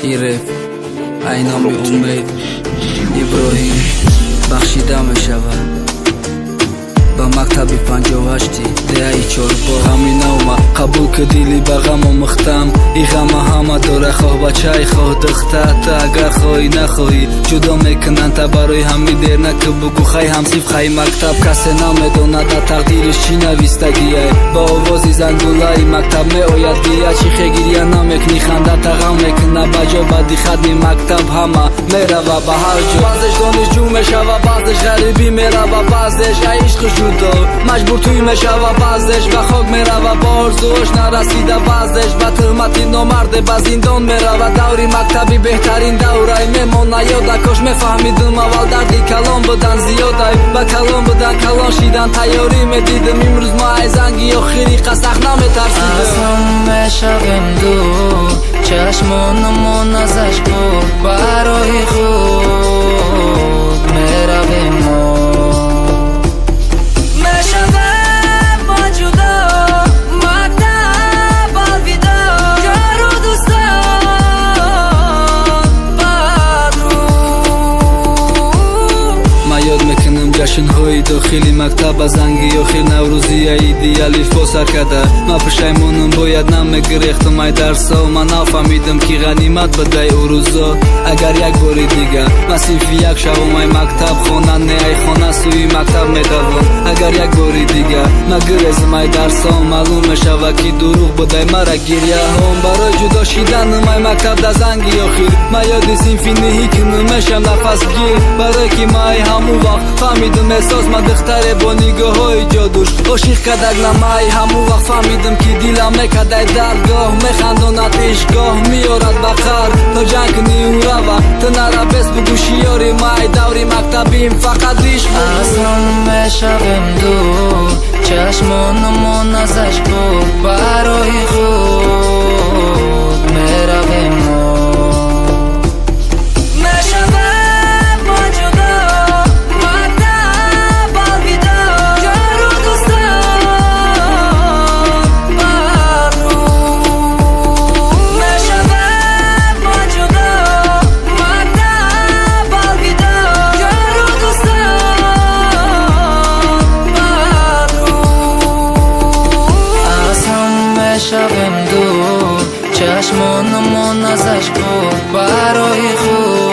Ин реп ай номи Умед Иброҳим бахшида мешавад ба мактаби 58-и деҳаи Чорбоғ. Ғами навма қабул ки дили ба ғам омӯхтам. И ғама ҳама дора, хоҳ бачаи, хоҳ духтар. Ту агар хоҳӣ, нахоҳӣ, ҷудо мекунанд та. Барои ҳамин дер наки, бугӯ хай ҳамсиф, хай мактаб. Касе намедонад, дар тақдириш чӣ навистагиай. Ба овози зангулаи мактаб меояд гиря. Чӣ хе гиря намекунӣ, ханда тағам мекуна ба ҷо. Баъди хатми мактаб ҳама мерава ба ҳар ҷо. Баъзеш донишҷӯ мешава, баъзеш ғарибӣ мерава, баъзеш ай ишқи ҷудо маҷбур тӯй мешава, баъзеш ба хок мерава, ба орзуош нарасида, баъзеш ба тӯҳмати номарде ба зиндон мерава. Даври мактабӣ беҳтарин даврай мемона ёда. Кош мефаҳмидум аввал, дарди калон будан зиёдай. Ба калон будан, калон шидан тайёрӣ медидим, имрӯз ма ай занги охири қасах наметарсидим. Аз ҳам мешавем дур, чашмонамон аз ашк пур, барои худ меравем мо. Мешавем мо ҷудо, мактаб алвидо, ёру дӯстон, бадрӯ. Ман ёд мекунам ҷашнҳои дохили мактаб, ба занги охир, наврӯзи, иди алифбо сар карда. Ман пушаймонам, бояд намегирехтам ай дарсо. Ман нафаҳмидам, ки ғанимат будай ӯ рӯзо. Агар як бори дига ман синфи як шавам, ай мактаб хона не, ай хона сӯи мактаб медавам. Агар як бори дига ман гирезам ай дарсо, маълум мешавад, ки дурӯғ будай мара гиряҳом барои ҷудо шиданам ай мактаб дар занги охир. Ман ёди синфи ниҳӣ кунам, мешам нафасгир, барое ки ман ай ҳамун вақт фаҳмидум эҳсос ман духтаре бо нигоҳҳои ҷодуш ошиқ кадаг намай. Ҳамун вақт фаҳмидум, ки дилам мекадай дард, гоҳ механдонад ишқ, гоҳ меорад ба қаҳр. То ҷанг кунӣ, ӯ рава, ту нара бес, бугӯ шиёри май даври мактабим фақат ишқ буд. Аз ҳам мешавем дур, чашмонамон аз ашк пур, барои худ меравем мо. Мешавем мо ҷудо, мактаб алвидо, ёру дӯстон, бадрӯ. Мешавем мо ҷудо, мактаб алвидо, ёру дӯстон, бадрӯ. Аз ҳам мешавем дур, чашмонамон аз ашк пур, барои худ.